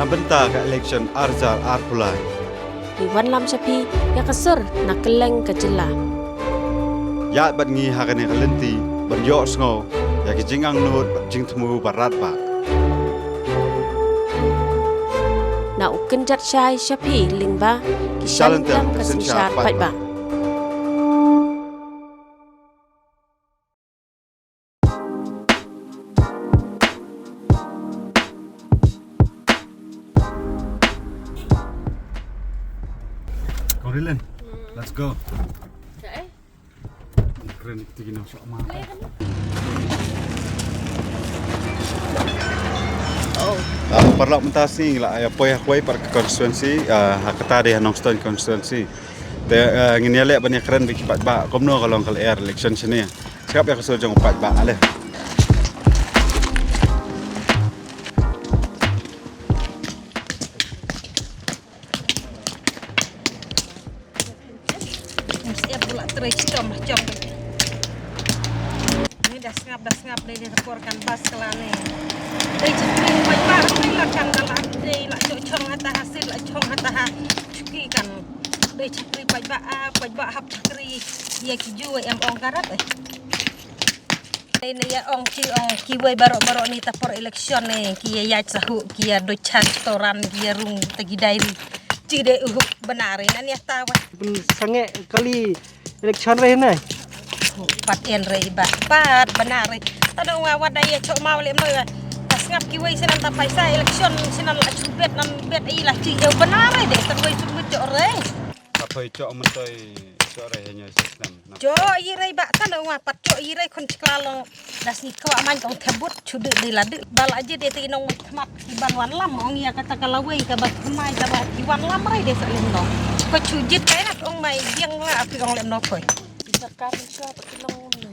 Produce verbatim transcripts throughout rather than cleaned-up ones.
Na bynta ka election ar hajar arphew lai. Ngi wanlam sha phi ïa ka sur na kylleng ka jylla. Ïaid bad ngi ha kane ka lynti ban ïohsngew ïa ki jingangnud bad jingthmu baroh ba. Na u kynjat shai sha phi lyngba ki shalynter ka synshar paidbah. Kong Rilin, let's go. Kren tik ino shok ma. Ah, paralok, mynta sngi la ïa poi ha kawei pat ka constituency, ah, ha kata dei ha Nongstoiñ constituency. Te, eh, ngin ïa leh ban ïa kren bad ki paidbah kumno ka long ka lyer election shane. Sngap ïa ka sur jong u paidbah, ale. Ym sngap, bula trei chitom lah chong. Ni da sngap, da sngap dei, dei por kan bas kala ni. Dei chakri paidbah, dei la kan da la, dei la chok chong hata ha sit, la chong hata ha chuki kan. Dei chakri paidbah, ah, paidbah hap chakri. Ïa ki ju em ong karat, eh. Dei ne ïa ong ki, ong kiwei baroh baroh ni ta por election ne ki ïa ïaid sahu, ki ïa doi chan storan, ki ïa rung ta ki diary. Chi dei u huk bana re nan ïa ta wa. Bun sangeh kali election re ne. Pat en re ba pat bana re. Ta dong wa, wa da ïa chok ma wa lem noi wa. Ta sngap kiwei sinan ta paisa election sinan la chu bet nan bet i la chi ïa bana re de ta wei chu bet chok re. Ta poi chok mentoi chok re hanya system. Chok i rei ba kan ong wa pat chok i rei khun chkla long. Da sngi kwah man ong thebut chu de de la de. Ba la je de te nong mat khmat ki ban wan lam ong ïa kata ka lawei ka ba khmai ka ba ki wan lam rei de sa lem no. Ko chu jit kai na ong mai biang la api ong lem no koi. Ki sarkar ni chua pa ki long ne.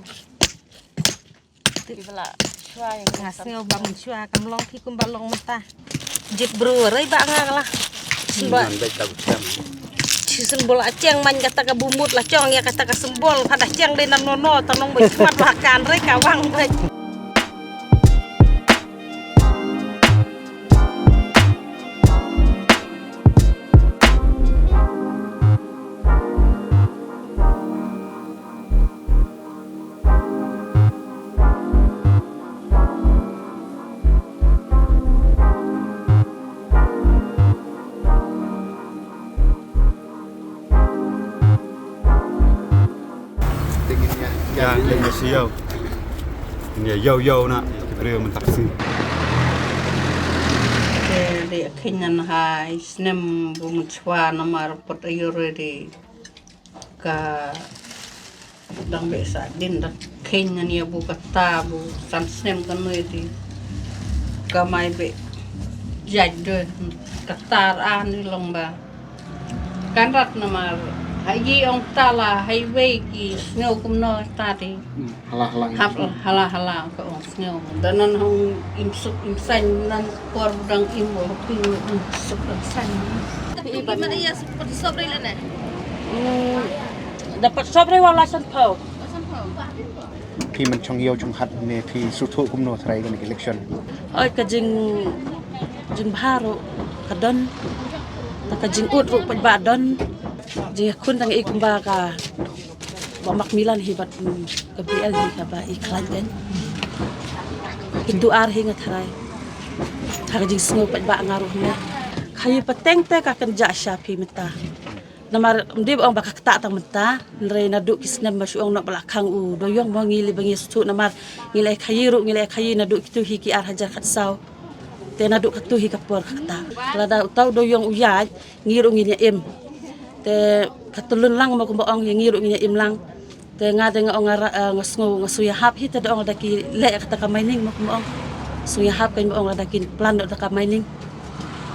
Ki ba la chua ïa nga sngew ba mynshuwa kam long ki kum ba long mynta. Jit bru rei ba nga la. Symboh. Chi symboh a cheng man kata ka bumut la chong ïa kata ka symboh pada cheng dei nan nono ta nong bai smat ba kan rei ka wang bai. Ïa, ïa, ïa, ïa. Ïa, ïa, ïa, na, ki briew mynta ka sngi. Te dei kheiñ nan ha i snem bu mynshuwa namar pat aïu re dei. Ka dang beh sa din da kheiñ nan ïa bu kata bu san snem ka noi ti. Ka mai beh jait doi kata an ni long ba. Kan rat namar ha i ong ta la highway ki sngew kumno ta ti. Hmm, hala, hala, hap, hala, hala, ka ong sngew. Da nan hong im suk, im sain nan por dang im, hong ping im suk dang sain. Phi ban ïa suk pat sop rei lane. Hmm, da pat sop rei wala san pau. Phi man chong ïew chong hat ne phi suthu kumno trai kane election. Oi ka jing, jingbha ruh ka don. Ta ka jingud ruh pat ba don. Jingkhun tang i kumba ka Ba Macmillan hi bad, mm, Gabriel hi kaba i khlaiñ kan. Ki tu ar hi nga tharai. Ha ka jingsngew pat ba nga ruh ne. Khaïi pateng te ka kynja sha phi mynta. Namar ym dei ba ong ba ka ktah tang mynta. Hynrei naduh ki snem ba shu ong noh ba la khang u Doyong mo ngi lei ba ngi shu namar ngi lei khaïi ruh ngi lei khaïi naduh kitu hi ki ar hajar khatsaw. Te naduh katu hi ka por ka ktah. Lada uta u Doyong u ïaid ngi ruh ngin ïa im. Te ka tylun lang mo kumba ong ïa ngi ruh ngin ïa im lang. Te nga de nga ong nga ra, eh, nga sngew nga sngew ïahap hi te da ong lada ki leh kata ka mining mo kumba ong. Sngew ïahap kan mo ong lada ki plan da ka mining.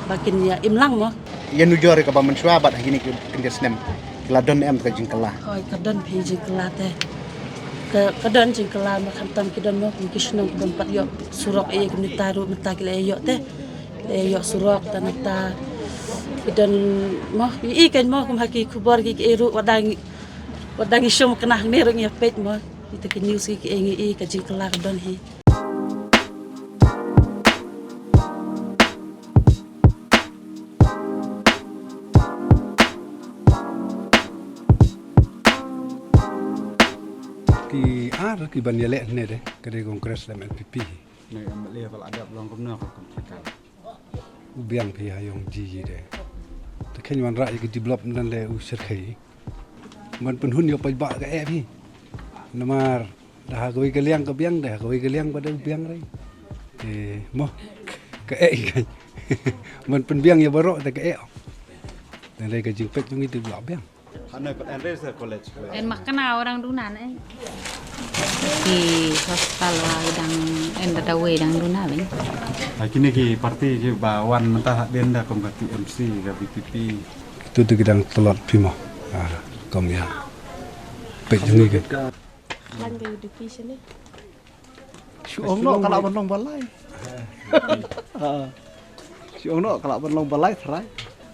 Ba kin ïa im lang mo. Ïa nujor kaba mynshuwa bad ha kine ki kynja snem. Ki la don em ka jingkylla. Hoi ka don phi jingkylla te. Ka, ka don jingkylla mo khamtam ki don mo kum ki shnong ki don pat ïoh surok ïa ki mynta ruh mynta ki la ïoh te. Eh, ïoh surok ta nata. Ki don mo, i kan mo kum ha ki khubor ki, ki ruh wat dang, wat dang i shong kena hangne ruh ngi peit mo. Ita ki news ki, ki ngi i ka jingkylla ka don hi. Ki ban ïaleh ne de, ka dei Congress lem N P P. Ne M L A ba la dep long kumno ka kum ka. U biang phi ha ïong ji ji de. Te khein wan rah ïa ki development de u syrkhei. Ban pynhun ïa paidbah ka eh phi. Namar da ha kawei ka liang ka biang, da ha kawei ka liang ba da u biang rei. Eh, mo. Ka eh ka. Ban pynbiang ïa baroh da ka eh. Da dei ka jingpeit jong i te ba biang. Hanoi pat en re sa college. En mak kana orang duna ne. Ki hospital wa dang en da wei dang duna ben. Ha kine ki parti ki ba wan mynta ha den da kum ka T M C ka V P P. Itu tu ki dang tlot phi mo. Ah, kom ya. Peit jong i ke. Lan ka U D P sini. Shu ong noh ka lah ban long balai. Ha. Shu ong noh ka lah ban long balai trai.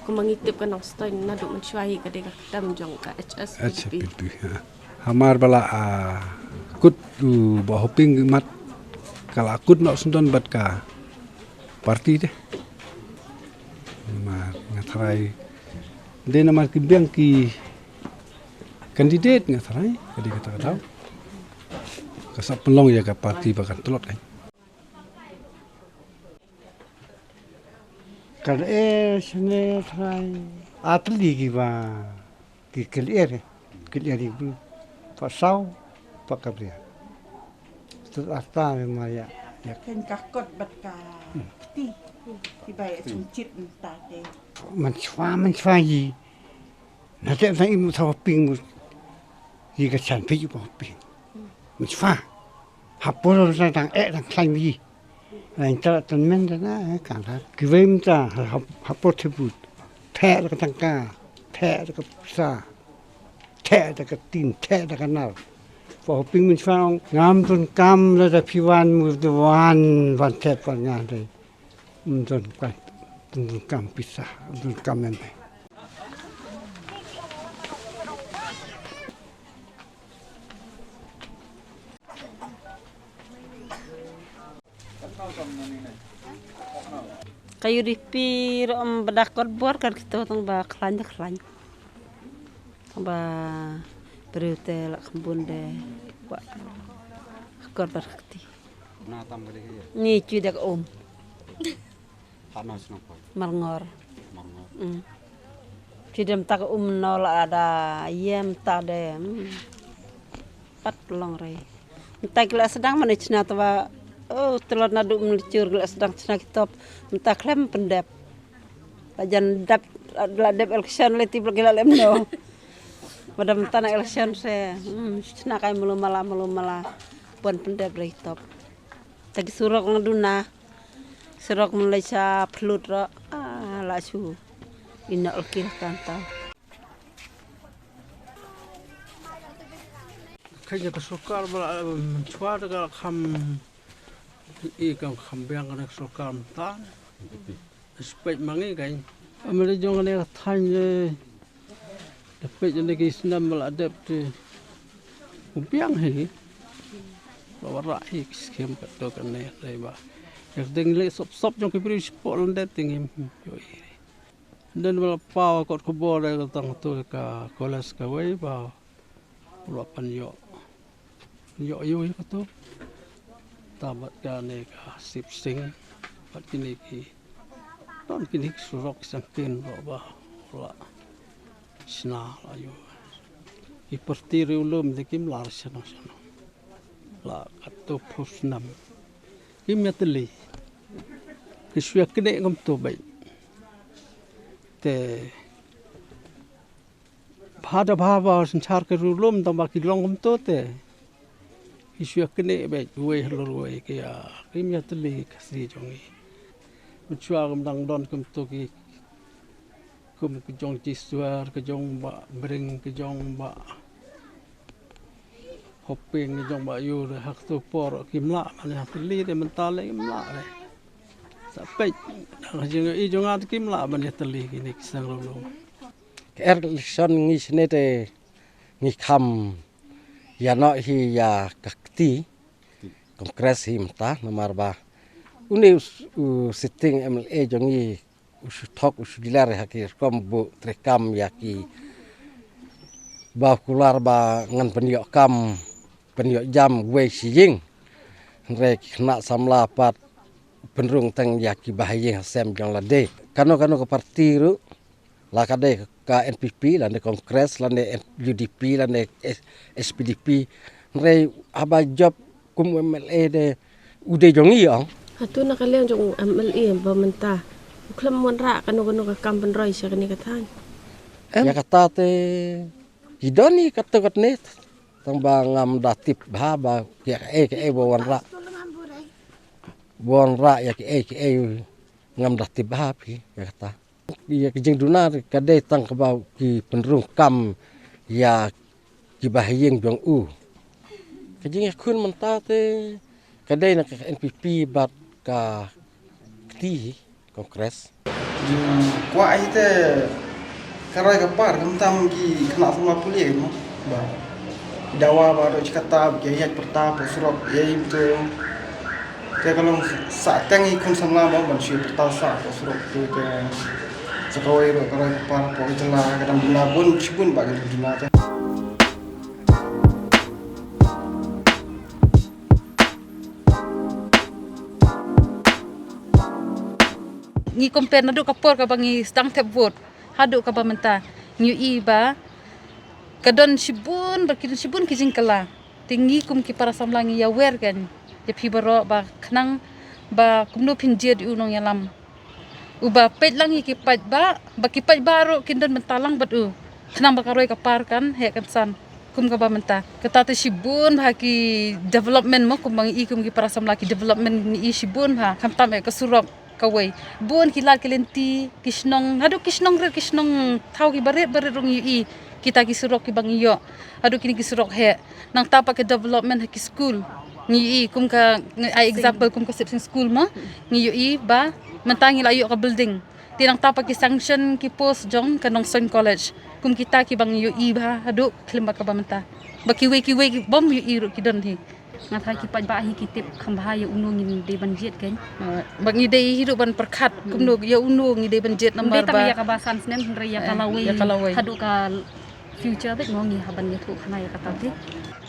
Kumba ngi tip ka Nongstoiñ naduh mynshuwa hi ka dei ka ktem jong ka H S P D P. H S P D P, ha. Hamar ba la, ah, kut u Bah Hoping mat ka la kut noh sngewdon bad ka parti de. Namar nga trai. Dei namar ki biang ki candidate nga trai, ka dei kata ka daw. Ka sap pynlong ïa ka parti ba kan tlot kan. Kan eh sene trai. Atli ki ba ki kelier, kelier ibu. Pa sau, pa kabria. Tut arta ma ya. Ya. Kan ka kot bat ka ti. Ti ba ya sum chit nta te. Mynshuwa, mynshuwa yi. Na te na imu thaw ping mu. Yi ka chan pi yu ping. Mynshuwa. Hapur na dang eh dang khlaiñ yi. Lain tara tan men da na, eh, kan ha. Kiwei mynta, ha, hapur thebut. Theh da ka tangka. Theh da ka pisa. Theh da ka tin, theh da ka nar. Pha hoping mynshuwa ong. Ngam don kam lada phi wan mu da wan, wan thep wan nga dei. Ym don kam, ym don kam pisa, ym don kam em. Ka U D P ruh ym ba da kot bor kan kito tang ba khlaiñ da khlaiñ. Tang ba briew te la kham bun de. Wa kot ba kti. Na tam ka dei ka ïa. Ni cui da ka um. Hano shnong poi. Marngor. Marngor. Mm. Cui da mta ka um no la da ïa mta de. Mm. Pat long rei. Mta ki la sdang mane chna twa. Oh, tlot naduh mlchur ki la sdang chna ki top. Mta khlem pyndep. La jan dep, la dep election le tip la ki la lem no. Ba da mta na election se. Hmm, chna kai mulu mala, mulu mala. Pon pyndep rei top. Ta ki surok lang duna. Surok Malaysia phlut ro. Ah, la shu. Ina olkil kanta. Khaja ka sorkar ba la, em, chwa da ka kham, i ka kham biang ka sorkar mynta. Spek mangi kai. Amere jong ne ka thaiñ ne. Da pek ne ki snem ba la dep te. U biang hi. Ba wara hi ki skem ka to ka ne dei ba. Yak deng le sop sop jong ki bri sport lende ting im. Yo i. Den ba la paw kot khubor da ka tang tu ka college ka wei ba. Ula pan yo. Yo yo yo tu. Ta bad kane ka Sip Sing. Bad kine ki. Don kine ki surok sangkin ba ba. Ula. Sna la yo. Ki parti riu lum de kim lar sano sano. La katu phus nam. Kim ya teli. Ki shuya kene ngam tu bai. Te. Bha da bha ba synchar ka rulum tang ba ki long kumto te. Ki shu ïa kane beit wei halor wei ki ïa, kim ïa tylli ka si jong i. Mynshuwa kam dang don kumto ki, kum ka jong Jiswar, ka jong Bah Bring, ka jong Bah Hoping, ka jong Bah Ïur, ha kato por kim lah ban ïa tylli de, mynta le kim lah de. Sa peit, dang ka jong i jong nga te kim lah ban ïa tylli kine ki sang rulum. Ka election ngi shane te ngi kham ïa noh hi ïa ka kti Congress hi mynta namar ba une u, u sitting M L A jong ngi u shu thok u shu declare ha ki rukom buh treikam ïa ki ba kular ba ngan pynïoh kam pynïoh jam wei shi ïing. Hynrei ki khynnah samla pat pynrung tang ïa ki bahaïing hasem jong lade. Kano kano ka parti ruh, la ka dei ka N P P, lane Congress, lane U D P, lane S-, S P D P. Hynrei haba jop kum M L A de u dei jong ngi ong. Hato na ka liang jong u M L A ba mynta u khlem wanrah kano kano ka kam pynroi sha kane ka thaiñ? Em. Ïa kata te ki don hi katto katne, tang ba ngam da tip bha ba ïa kaei kaei ba wanrah. Ba wanrah ïa kaei kaei ngam da tip bha phi ïa kata. Ïa ka jingduna ka dei tang kaba ki pynrung kam ïa ki bahaïing jong u. Ka jingïakhun mynta te ka dei na ka N P P bad ka kti hi Congress. Jingkwah hi te ka roi ka par, khamtam ki khynnah samla pule mo. Ba dawa ba dei shi katta, ba ki ïaid pyrta hapoh surok, ïa i to. Te ka long sah teng i khun samla ba ban shu pyrta sah hapoh surok te, te sa kawei ruh ka roi ka par hapoh ka jylla, ka dang duna bun shibun ba ka dang duna te. Ngi compare naduh ka por kaba ngi sdang thep vote haduh kaba mynta, ngi ïohi ba ka don shibun, ba ki don shibun ki jingkylla. Te ngi kum ki para samla ngi ïawer kan ïa phi baroh ba khnang ba kumno phin jied ïa u nongïalam uba peit lang ïa ki paidbah, ba ki paidbah ruh kin don bynta lang bad u, khnang ba ka roi ka par kan heh kan san kum kaba mynta. Kata te shibun bha ki development mo, kum ba ngi i kum ki para samla, ki development ngi i shibun bha, khamtam eh ka surok kawei. Bun ki lad ki lynti, ki shnong, haduh ki shnong rit, ki shnong thaw kiba rit ba rit ruh ngi ïohi kita ki surok kiba ngi ïoh. Haduh kine ki surok heh. Nangta pat ka development ha ki skul ngi ïohi, kum ka, ngi ai example kum ka Sip Sing School mo, ngi ïohi ba mynta ngi la ïoh ka building. Te nangta pat ki sanction ki post jong ka Nongstoiñ College, kum kita kiba ngi ïohi bha haduh khlem ba kaba mynta. Ba kiwei kiwei ki bym ïohi ruh ki don hi. Nga tharai ki paidbah hi ki tip kham bha ïa uno ngin dei ban jied kan. Eh, ba ngi dei hi ruh ban pyrkhat kumno ïa uno ngi dei ban jied. Ym dei namar tang ba ïa kaba san snem, hynrei ïa ka, eh, lawei, ïa ka lawei haduh ka future bad mo ngi hap ban ïathuh khana ïa kata te.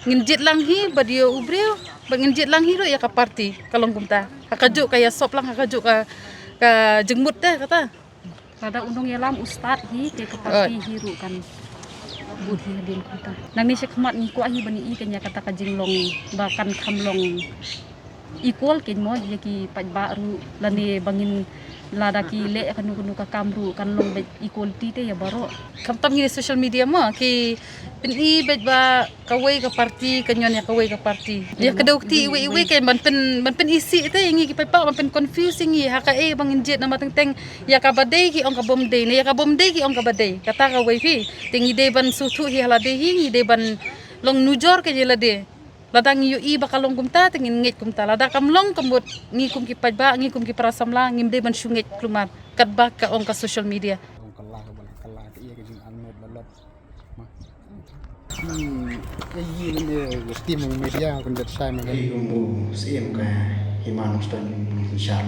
Ngin jied lang hi bad ïa u briew, ba ngin jied lang hi ruh ïa ka party, ka long kumta. Ha kajuh ka ïasop lang, ha kajuh ka, ka jingmut te kata. Lada u nongïalam u stad hi te ka party hi ruh kan bud hi hadien kumta. Nangne shakhmat ngi kwah hi ban ïohi kan ïa kata ka jinglong ba kan kham long equal kan mo ïa ki paidbah ruh, lane ba ngin lada ki leh kano kano ka kam ruh kan long beit equality te ïa baroh. Khamtam ngi na social media mo ki pyni beit ba kawei ka party kan ïoh ïa kawei ka party. Ïa ka dei kti iwei iwei kan ban pyn, ban pynisih te ïa ngi ki paidbah, ban pyn confuse ïa ngi ha kaei ba ngin jied, namar teng teng ïa kaba dei ki ong ka bym dei, ne ïa ka bym dei ki ong kaba dei. Kata kawei hi. Te ngi dei ban sngewthuh hi ha lade hi, ngi dei ban long nujor kan ïa lade. Lada ngi ïohi ba ka long kumta te ngin ngeit kumta. Lada kam long, ka mut ngi kum ki paidbah, ngi kum ki para samla ngim dei ban shu ngeit kulmar katba ka ong ka social media. Ong kylla ka ban kylla ka ïa ka jingalmet ba lot. Ma. Hmm, ka ïa ne ka team media kan dat shai ma kan. Ei, kum u Syiem ka Hima Nongstoiñ Nongshar.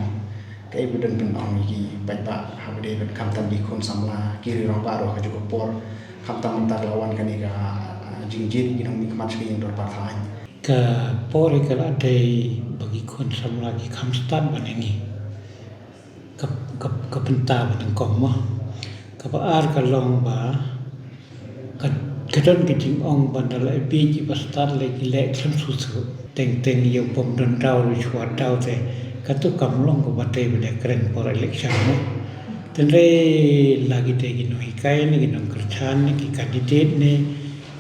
Kaei ba don ban ong ïa ki paidbah haba dei ban khamtam ki khun samla, ki ri rangbah ruh ha kajuh ka por. Khamtam mynta ka la wan kane ka, ah, jingjied ki nongmihkhmat sha ka ïing dorbar thaiñ. Ka por ka la dei ba ki khun samla ki kham stad ban ïa ngi. Ka, ka, ka bynta ba nyngkong mo. Kaba ar ka long ba ka, ka don ka jingong ba da la ïa phi kiba stad leh ki leh khlem sngewthuh. Teng teng ïa u bym don daw ruh shuwa daw te. Kato kam long kaba dei ban ïa kren por election mo. Tynrai la ki dei ki nonghikai ne ki nongkyrchan ne ki candidate ne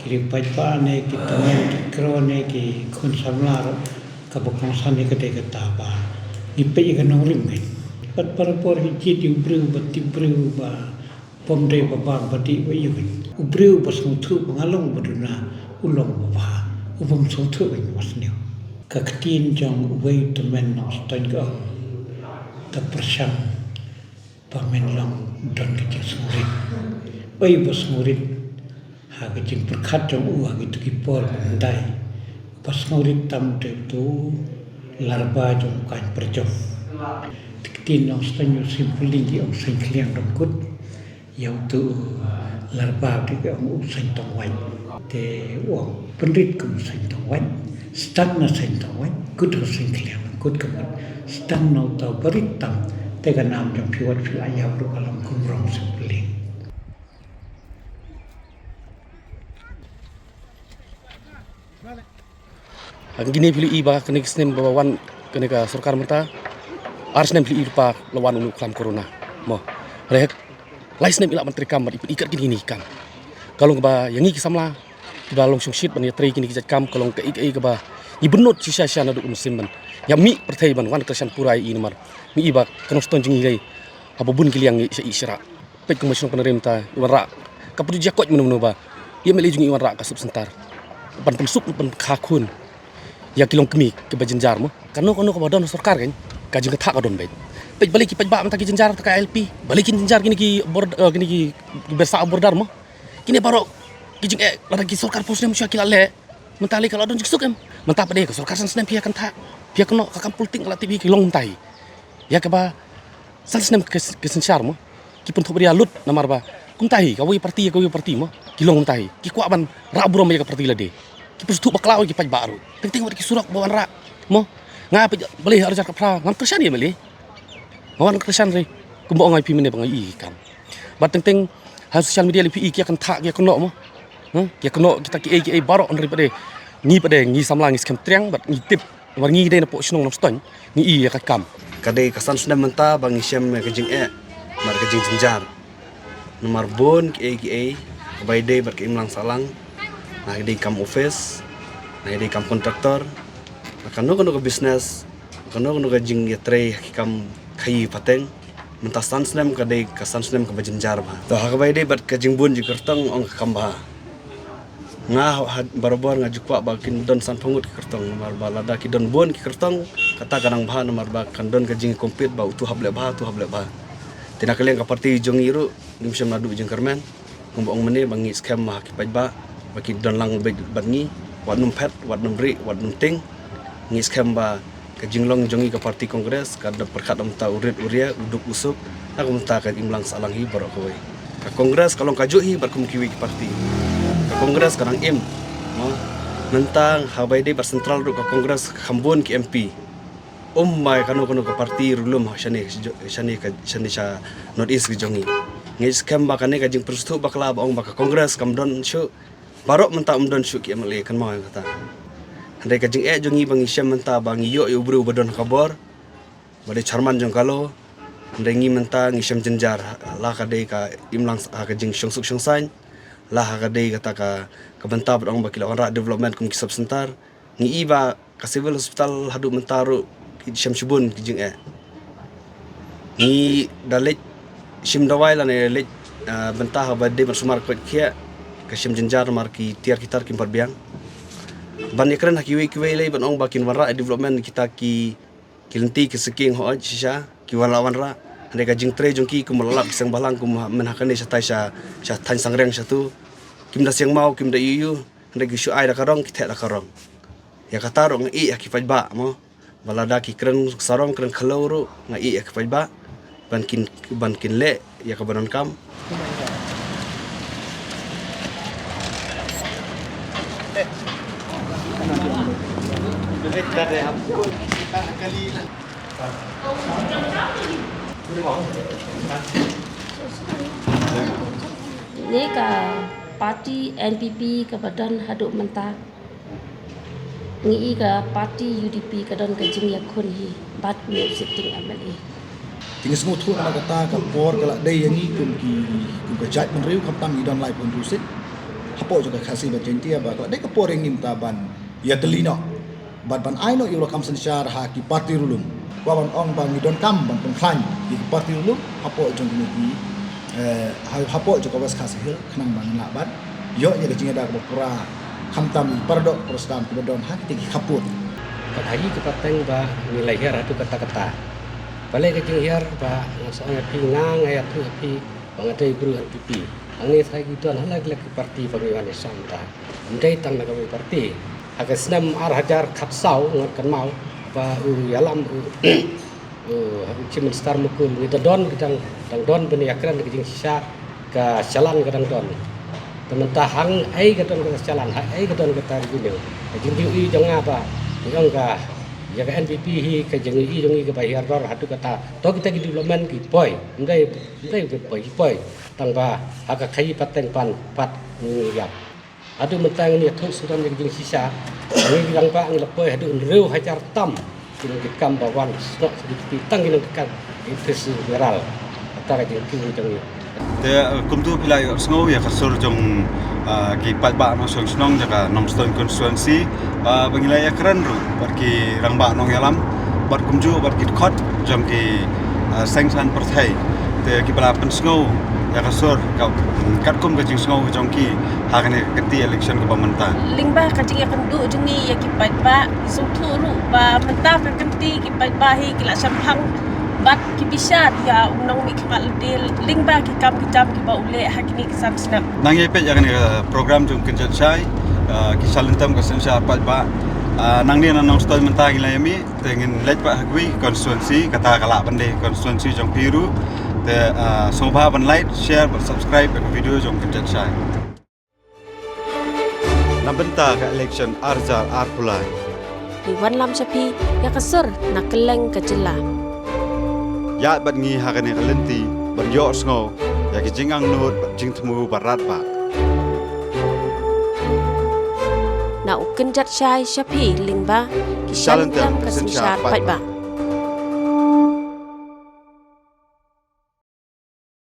ki riewpaidbah ne ki tymmen ki kro ne ki khun samla ruh. Kaba kongsan ïa ka dei kata ba ngi peit ïa ka nongrim kan. Bad para por hi jied ïa u briew ba tip briew ba bym dei ba bang ba dih ba ïa kan. U briew ba sngewthuh ba nga long ba duna u long ba bha. U bym sngewthuh kan ba sniew. Ka ktien jong uwei u tymmen Nongstoiñ ka ong, ta pyrshang ba men long don ka jingsngewrit. Oi ba sngewrit ha ka jingpyrkhat jong u ha kito ki por ba myndai. Ba sngewrit tam te uto u larba jong u Kaiñ Pyrjong. Te ktien Nongstoiñ u Syiem Pyrlieng ki ong seng khliang dong kut. Ïa uto u larba te ki ong u seng tong wait. Te u ong pynrit kum u seng tong wait. Stad na seng tawai, kut ha seng kliang, kut ka mut. Stad na uta barit tam, te ka nam jong phi wat phi la ïap ruh ka long kumrong sempling. Ha kine phi la i ba kane ka snem ba wan kane ka sorkar mynta. Ar snem phi la i rupa la wan une u khlam corona. Mo. Rehek. Lai snem i lah ban trei kam bad i pynïaid kine ki kam. Ka long ba ïa ngi ki samla kiba long shongshit ban ïatrei kine ki jait kam ka long kaei kaei kaba ngi bynnud shisha shisha naduh u mynsiem ban ïa mih pyrthei ban wan kyrshan pura ïa i namar ngi i ba ka nongstong jong ngi lei haba bun ki liang ngi sha i sha rah. Peit kum ba shnong Pynrem ta i wanrah ka pynjia koit mano mano ba i M L A jong ngi i wanrah ka sub center ban pynsuk ban kha khun. Ïa ki longkmie kiba jynjar mo. Kano kano kaba don sorkar kan ka jingkynthah ka don beit. Peit balei ki paidbah mynta ki jynjar ta ka I L P. Balei ki jynjar kine ki bord-, eh, kine ki, ki byrsa border mo. Kine baroh ki jingeh lada ki sorkar phew snem shuwa ki la leh. Mynta lei ka la don jingsuk em. Mynta pat de ka sorkar san snem phi ïa kynthah. Phi ïa kynnoh ka kam politik ka la tip hi ki long mynta hi. Ïa kaba san snem ki, ki synshar mo. Ki pynthup ria lut namar ba kumta hi kawei parti ïa kawei parti mo. Ki long kumta hi. Ki kwah ban rah burom ïa ka parti lade. Ki pynsngewthuh bakla ïa ki paidbah ruh. Teng teng wat ki surok ba wanrah mo. Nga peit balei ha arhajar khatphra ngam kyrshan ïa M L A. Nga wan kyrshan re. Kumba ong ai phi mynne ba nga i kam. Bad teng teng ha social media lei phi i ki ïa kynthah ki ïa kynnoh mo. Ki ïa kynnoh kita kiei kiei baroh hynrei pat de ngi pat de ngi samla ngi skhem triang bad ngi tip. Namar ngi dei na poh shnong Nongstoiñ ngi i ïa ka kam. Ka dei ka san snem mynta ba ngi shem ïa ka jingeh bad ka jingjynjar. Namar bun kiei kiei kaba ïadei bad ka imlang sahlang. Na ka dei kam office, na ka dei kam kontraktor, na kano kano ka business, kano kano ka jingïatrei ha ki kam khaïi pateng. Mynta san snem ka dei ka san snem kaba jynjar bha. To ha kaba ïadei bad ka jingbun jingkyrtong ong ka kam bha. Nga ha, ha, barabor nga ju kwah ba kin don sanphew ngut ki kyrtong namar ba lada ki don bun ki kyrtong kata ka nang bha namar ba kan don ka jingkompit ba utu hap leh bha utu hap leh bha. Te na ka liang ka parti jong ngi ruh ngim shem naduh jingkyrmen. Kumba ong mynne ba ngi skhem ha ki paidbah ba ki don lang beit bad ngi wat nym phet wat nym rieh wat nym tieng. Ngi skhem ba ka jinglong jong ngi ka parti Congress ka da pyrkhat mynta u rit u ria u duk u suk na ka mynta ka imlang sahlang hi baroh kawei. Ka Congress ka long kajuh hi bad kum kiwei ki parti. Ka Congress ka dang im. Mo, mynta haba ïadei bad central ruh ka Congress ka kham bun ki M P. Um mai kano kano ka parti ruh lum ha shane shane ka shane sha North East ka jong ngi. Ngi skhem ba kane ka jingpyrshah bakla ba ong ba ka Congress kam don shuh. Baroh mynta um don shuh ki M L A kan mau ïa kata. Hynrei ka jingeh jong ngi ba ngi shem mynta ba ngi ïoh ïa u briew ba don ka bor ba dei chairman jong ka law. Hynrei ngi mynta ngi shem jynjar la ka dei ka imlang ha ka jingshongsuk shongsaiñ la ha ka dei kata ka ka bynta ba ong ba ki la wanrah development kum ki sub center. Ngi i ba ka civil hospital haduh mynta ruh ki shem shibun ki jingeh. Ngi da leit shim dawai lane leit bynta haba dei ban sumar koit khiah ka shem jynjar namar ki tiar ki tar kim pat biang. Ban ïakren ha kiwei kiwei lei ban ong ba kin wanrah development kita ki ki lynti ki sngewsih hooid shisha ki wan la wanrah. Hynrei ka jingtrei jong ki kum la lap ki seng bhalang kum mynha kane shatai sha sha thaiñ Sangreng shatu. Kim da siang mau kim da ïu ïu hynrei ki shu ai da ka rong ki theh da ka rong. Ïa kata ruh nga ïeh ïa ki paidbah mo. Ba lada ki kren sarong kren khlaw ruh nga ïeh ïa ki paidbah ban kin ban kin leh ïa ka ba donkam. Ngi ka parti N P P kaba don haduh mynta. Ngi i ka parti U D P ka don ka jingïakhun hi bad u sitting M L A. Te ngi sngewthuh namar kata ka por ka la dei ïa ngi kum ki kum ka jaitbynriew khamtam ngi don laiphew hynriew seat hapoh jong ka Khasi bad Jaiñtia ba ka la dei ka por ïa ngi mynta ban ïatylli noh bad ban ai noh ïa u lakam synshar ha ki parti ruh lum. Kwah ban ong ba ngi donkam ban pynkhlaiñ ïa ki parti ruh lum hapoh jong kine ki, eh, ha- hapoh jong ka West Khasi Hills khnang ba ngin lah ban ïoh ïa ka jingïada kaba pura khamtam ïa ki paradoh parasdam kiba don ha kita ki khappud. Bad ha ki ki pateng ba ngi la hiar haduh katta katta. Balei ka jinghiar ba nga sa ong ïa phi nga nga ïathuh ïa phi ba nga dei briew N P P. Hangne sa ki don ha la ki la ki parti ba ngi wan ïasam ta. Ym dei tang na kawei parti. Ha ka snem ar hajar khatsaw ngan kynmaw ba u ïalam u, u Chief Minister Mukul ngi da don ka dang dang don ban ïakren ka jingshisha ka shalan ka dang don. Mynta hangei ka don kata ka jingïalang, hangei ka don kata ka jingïalang. Ka jingïohi jong nga ba, ïa ka, ïa ka N P P hi, ka jingïohi jong ngi kaba hiar dor haduh katta. To kita ki development ki poi, ym dei, ym dei ki poi, ki poi. Tang ba ha ka khaii pateng pan pat ngi ïap. Haduh mynta ngi ïathuh sngewdon ïa ka jingshisha. Ngi ki rangbah ngi la poi haduh hynriew hajar tam. Ki nongkitkam ba wan snoh sha ki kti tang ki nongkitkam ki Khristan General. Kata ka jingkyrkhu jong ngi. Te, eh, kumtu phi la ïohsngew ïa ka sur jong, ah, ki paidbah nongshong shnong jong ka Nongstoiñ constituency, ah, ba ngi la ïakren ruh bad ki rangbah nongïalam bad kumjuh bad ki dkhot jong ki, ah, seng san pyrthei. Te kiba la pynsngew ïa ka sur ka, mm, katkum ka jingsngew jong ki ha kane ka kynti election kaba mynta. Lyngba ka jingïakynduh jong ngi ïa ki paidbah, ngi sngewthuh ruh ba mynta ka kynti ki paidbah hi ki la shemphang bad ki bishar ïa u nongmihkhmat lade lyngba ki kam ki jam kiba u leh ha kine ki san snem. Nangne peit ïa kane ka program jong Kynjat Shai, ah, ki Sha Lyngtem ka synshar paidbah, ah, nangne na Nongstoiñ mynta ngi la ïamih. Te ngin leit pat ha kawei ka constituency, kata ka lah ban dei ka constituency jong phi ruh. Te, ah, sngewbha ban like, share bad subscribe ïa ka video jong Kynjat Shai. Na bynta ka election ar hajar arphew lai, ngi wanlam sha phi ïa ka sur na kylleng ka jylla. Ïaid bad ngi ha kane ka lynti ban ïohsngew ïa ki jingangnud bad jingthmu ba radbah. Na u Kynjat Shai sha phi lyngba ki Sha Lyngtem ka synshar paidbah.